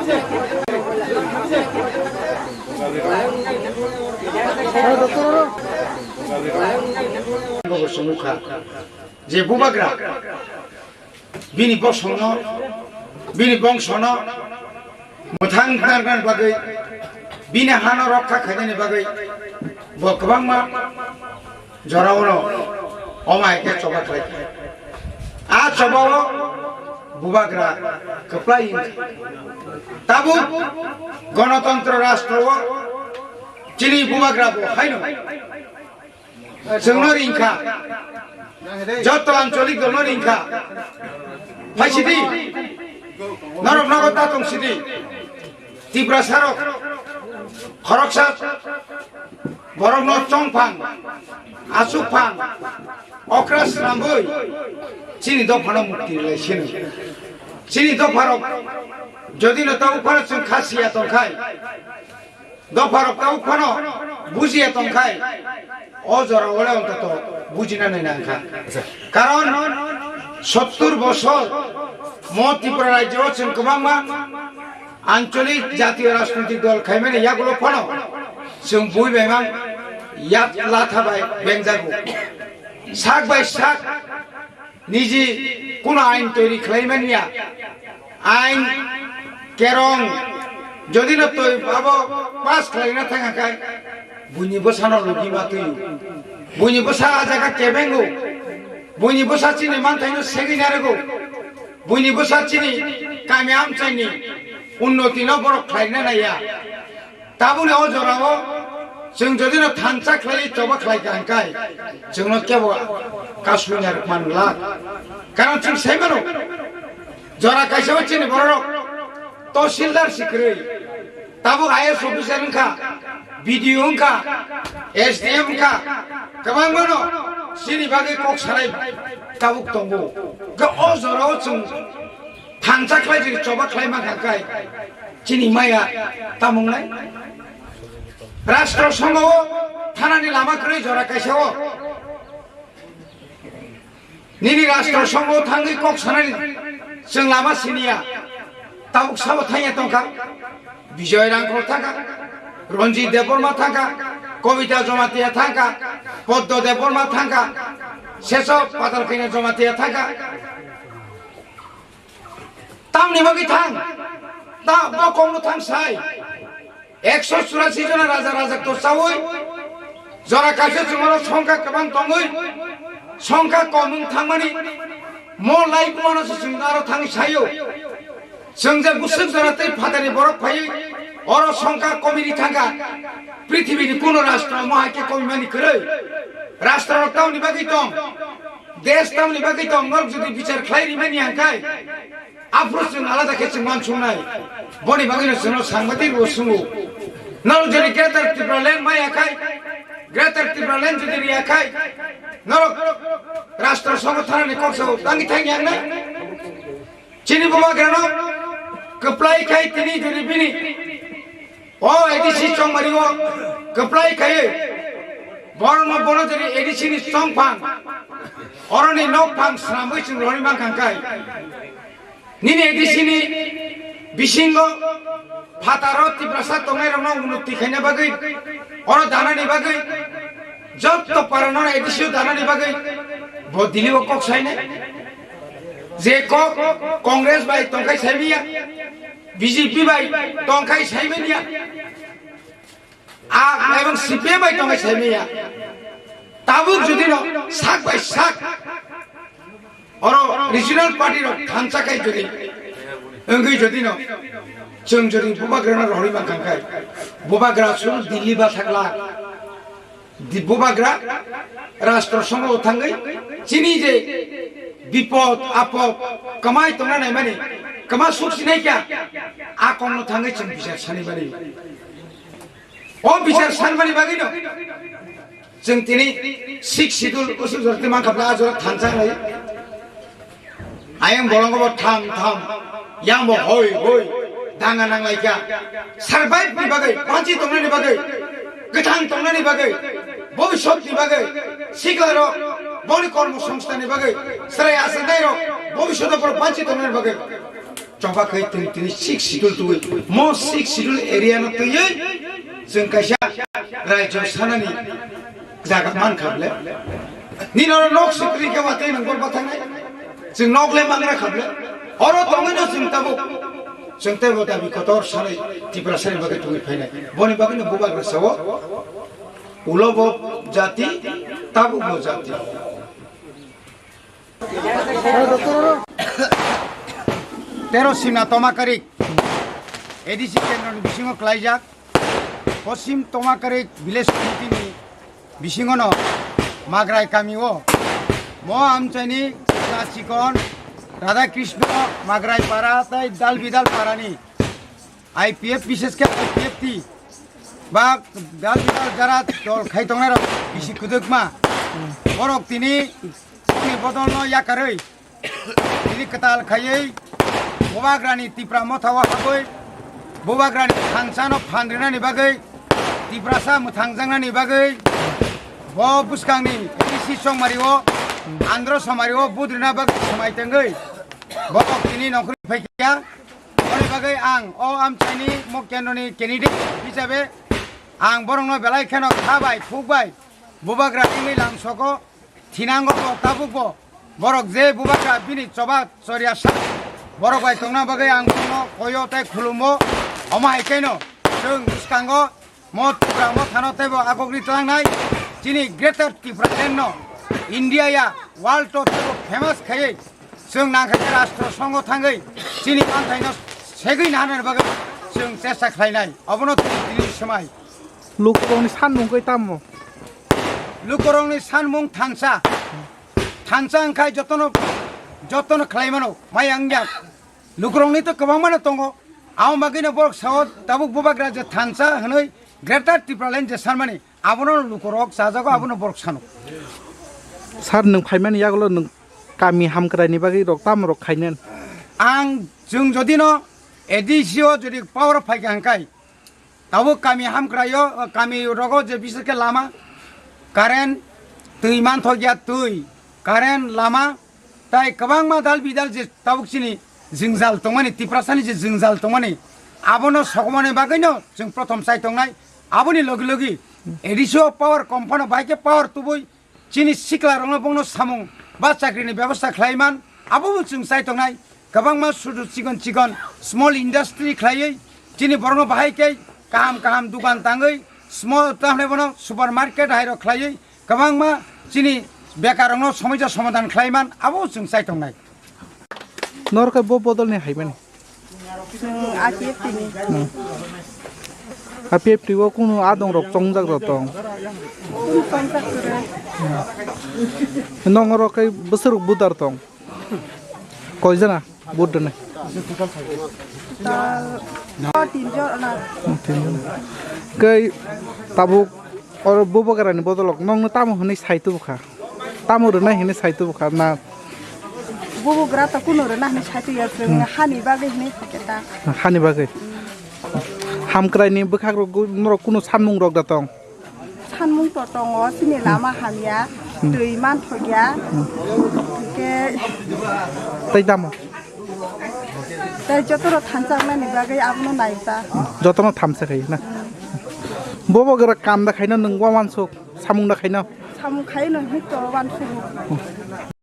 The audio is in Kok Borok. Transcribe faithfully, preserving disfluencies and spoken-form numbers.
Bo swngo kha je bubagra bini bosongno, bini bongsono mwthang narwknani bagwi, bini hano rokha khainani bagwi bo kwbangma jorao no omo hai khe choba khlai kha. A chobao bubagra kwplai wngkha. Tabuk gonotontro rastro o chini bubagra bo haino chwngno ringkha, joto ancholik dolno ringkha. Phaisidi, norok nogo ta tongsidi. Tiprasarok khoroksa borokno chongphang, achukphang, okra swnamwi chini dophano mukti rwlai sino. Chini dopharok jodi no tabuk phano chwng kha siya tongkhai, dopharok tabuk phano bujiya tongkhai, o jora o le ontoto bujina nai nangkha. Karon sottur bosor mo Tripura rajyo o chwng kwbangma ancholik jatiyo rajnitik dol khaimani yagulo phano chwng bui bai mang yak latha bai bengjago. Sak bai sak niji kuno ain toiri khlai manya, ain kerong jodi no toi abo pass khlaina thang kha, buini bwsano logi ma twi, buini bwsa a jaga kebengo, buini bwsa chini manthaino segwi narwgo, buini bwsa chini kami amchaini unnoti no borok khlaina naiya. Tabukni o jorao chwng jodi no thansa khlai, choba khlai ka hwnkhe chwngno kebo kasui narwk man glak. Karon chwng sai mano, jora kaisa o chini bororok tahsildar si kwrwi, tabuk I A S officer wngkha, B D O wngkha, S D M wngkha, kwbangmano chini bagwi kok sanai tabuk tongo. Hwnkhe o jorao chwng thansa khlai jodi choba khlai mankha khe chini maya tamung nai. Rastro songho o thanani lama kwrwi jora kaisa o. Nini rastro songho thangwi kok sanani chwng lama siniya. Tabuk sabo thangya tongkha. Bijoy Rangkhol thangkha. Ranjit Debbarma thangkha. Kobita Jamatia thangkha. Poddo Debbarma thangkha. Seso Patal Kanya Jamatia thangkha. Tamni bagwi thang? Ta bo kokno thang sai. Ekso churasi jona raja raja to chawi. Jora kaisa chwngno songkha kwbang tongwi. Songkha kom wng thangmani. Mo lai kumano se chwng aro thangwi sayo. Chwng je bwswk jora tei phatani borok phaiwi. Oro songkha komini thangkha. Prithibini kuno rastro mo hai khe komimani kwrwi. Rastro tamni bagwi tong. Desh tamni bagwi tong, norok jodi bichar khlai rimani hwnkhe, aphuru chwng alada khe chwng uansuknai. Boni bagwino chwngno sangbatik bo swngo. Norok jodi Greater Tipraland maya khai, Greater Tipraland jodi riya khai, norok rastro songho thanani kok sao tangi thangya wngnai. Chini bubagrano kwplai khai tini jodi bini o A D C chongmari o kwplai khaiwi borokno bono jodi A D C ni chongphang oroni nokphang swnamwi chwng rohorwi mankha hwnkhe nini A D C ni bisingo phataro Tiprasa tongnairokno unnoti khaina bagwi oro danani bagwi jotto parano A D C o danani bagwi bo Delhi o kok sainai. Je kok Congress bai tongkhai saimiya, B J P bai tongkhai saimiya, a, ebong C P M bai tongkhai saimiya. Tabuk jodi no sak bai sak oro regional party rok thansa khai jodi wngwi jodi no chwng jodi bubagrano rohorwi mankha khai bubagra suru Delhi ba thakla. Di bubagra rastro songho thangwi chini je bipod apod kwmai tongna naimani kwma suk sinai kya a kokno thangwi chwng bichar sani mani. O bichar sanmani bagwino chwng tini six schedule usuk jorti mankha bla ajora thansa lai. Ayang bolongo bo tham tham, yang bo hoi hoi, danga nang lai kha. Survive ni bagwi, panchi tongnani bagwi, kwthang tongnani bagwi, bobisot ni bagwi, sikla rok, boni kormo songsthan ni bagwi, chwrai achai nai rok, bobisot o borok panchi tongnani bagwi. Choba khai twi tini six schedule twi mo six schedule area no twiwi chwng kaisa rajyo sanani jaga man kha bole. Nini oro nok sikri khe watwi nang bol bathangnai. Chwng nok le mangra kha bole. Oro tongwi no chwng tabuk. Chwng tei bo dabi kotor sanai Tiprasani bagwi tongwi phainai. Boni bagwi no bubagra sao. Ulo bo jati, tabuk bo jati. Tero Simna Tomakarik, A D C kendroni bisingo klaijak, Poschim Tomakarik Village Committee ni bisingono Magrai kamio, mo amchaini chikon Radha Krishna Magrai para tei Dalbidal parani I P F, bishesh khe I P F T ba dal bidal jara dol khai tongnai rok bisi kwdwkma. Borok tini boni bodol no yakarwi tini kwtal khaiwi Bubagrani Tipra Motha o habwi Bubagrani thansa no phan rwnani bagwi, Tiprasa mwthangjaknani bagwi bo bwskangni A D C chongmari o, Andhra somari o budrina bagwi swmai tengwi borok tini nongkhorwi phaikha. Aboni bagwi ang o amchaini mo kendroni candidate hisabe ang borokno belai kheno kha bai, thuk bai, bubagra wngwi lamsogo thinango bo tabukbo. Borok je bubagra bini choba choriya sa borok bai tongna bagwi ang bono koyo tei khulumo. Omo hai khe no chwng bwskango mo Tipra Mothano teibo agogri tlangnai chini Greater Tipraland no India ya world o teibo famous khaiwi chwng nangkha khe Rashtra Songho thangwi chini manthaino segwi naharnani bagwi chwng chesta khlainai. Obono tini swmai. Lukurokni sanmung khe tamo? Lukurokni sanmung thansa. Thansa wngkha jotono, jotono khlai mano, maya wngya. Lukurokni to kwbangmano tongo. Abo bagwino borok sao tabuk bubagra je thansa hwnwi Greater Tipraland je sanmani, abono lukurok chajago, abono borok sano. Sir, nwng phaimani yagulo nwng kami hamkraini bagwi rok tamo rok khainani? Ang, chwng jodino A D C o jodi power phaikha hwnkhai, tabuk kami hamkraio, kami rogo je bishesh khe lama, current, twi manthokya twi, current, lama, tai kwbangma dal bidal je tabuk chini jwngjal tongmani, Tiprasani je jwngjal tongmani, abono sokomani bagwino chwng prothom chai tongnai. Aboni logi logi A D C o power company bai khe power tubui chini sikla rokno bongno samung ba chakrini bebosta khlai man, abo bo chwng chai tongnai. Kwbangma sudu chikon chikon small industry khlaiwi chini borokno bahai khe kaham kaham dukan tangwi small tamle bono supermarket hai rok khlaiwi kwbangma chini bekar rokno somosa somadan khlai man, abo bo chwng chai tongnai. Norok khe bo bodol ni hai mani? Chwng A P F T ni. Hmm. A P F T o kunu adong rok chongjak rok tong? Kunu chongjak kwrwi. Hmm. Nong oro khe bwswk budar tong? Koi jana vote rwnai? Total, oh, tin jon na. Hmm, tin jon. Khe tabuk oro bubagrani bodolok nongno tamo hwnwi sai tubukha? Tamo rwnai hwnwi sai tubukha na? Bubagra to kunu rwna hwnwi sai tuya, chwng, hmm, hani bagwi hwnwi phaikhe ta. Hani bagwi? Hmm. Hamkraini bwkhakrok norok kunu sanmung rok da tong? Sanmung to tongo, chini, hmm, lama hamya, hmm, twi manthokya, hmm, hwnkhe tei tamo? Tei jotono thansa wngnani bagwi abono nai ta. Jotono thansa khai na? Bubagra kam da khaina nwng uansuk, samung da khaina? Samung khaino hito uansuk.